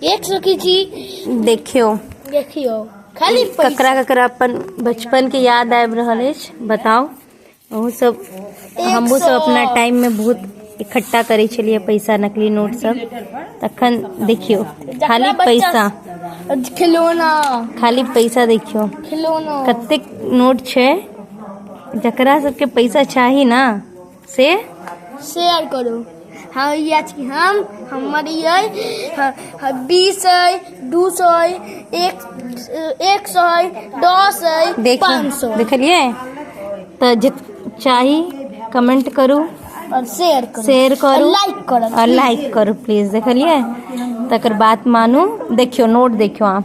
100 की छी। देखियौ। देखियौ खाली पैसा। ककरा ककरा अपन बचपन के याद आबि रहल अछि बताउ। अहूँ सब, हमहूँ सब अपना टाइम में बहुत इकट्ठा करै छलियै पैसा, नकली नोट सब। तखन देखियौ खाली पैसा, खिलौना, खाली पैसा। देखियौ खिलौना कतेक नोट छै। जकरा सबके पैसा चाही ना से शेयर करू। हम इएह छी, हम हमर ई अइ 20 अइ, 200 अइ, 100 अइ, 10 अइ, देखियौ 500। देखलियै? तऽ जे चाही कमेंट करू और शेयर करू, शेयर करू, लाइक करू और लाइक करू प्लीज। देखलियै? तकर बात मानू। देखियौ नोट, देखियौ अहाँ,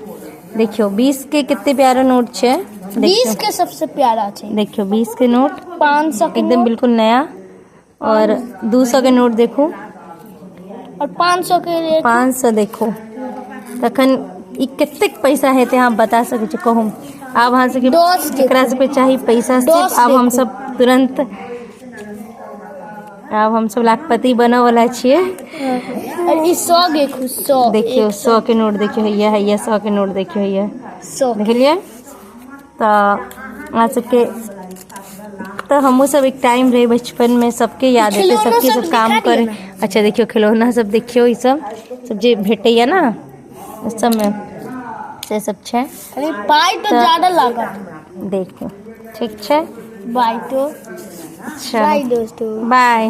देखियौ 20 के कते प्यारा नोट छै। 20 के सबसे प्यारा छै। देखियौ 20 के नोट, 500 के एकदम बिल्कुल नया। और 200 के नोट देखू और 500 के 500 देखू। तखन ई कतेक पैसा हेतै अहाँ बता सकै छी? कहू आब अहाँ सबके, जकरा सबके चाही पैसा सिर्फ। आब हमसब तुरन्त, आब हमसब लाखपति बनऽ वाला छियै। ई 100 देखू, 100। देखियौ 100 के नोट, देखियौ हैया हैया 100 के नोट देखियौ हैया 100 देखलियै? तऽ अहाँ सबके तऽ हमहूँ सब एक टाइम रहै बचपनमे, सबके याद हेतै, सबके सब काम करै। अच्छा देखियौ खिलौना सब, देखियौ ई सब सब जे भेटैया ने सबमे से सब छै। अरे पाइ तऽ ज्यादा लागत। देखियौ, ठीक छै। बाय। तो अच्छा बाय दोस्तों, बाय।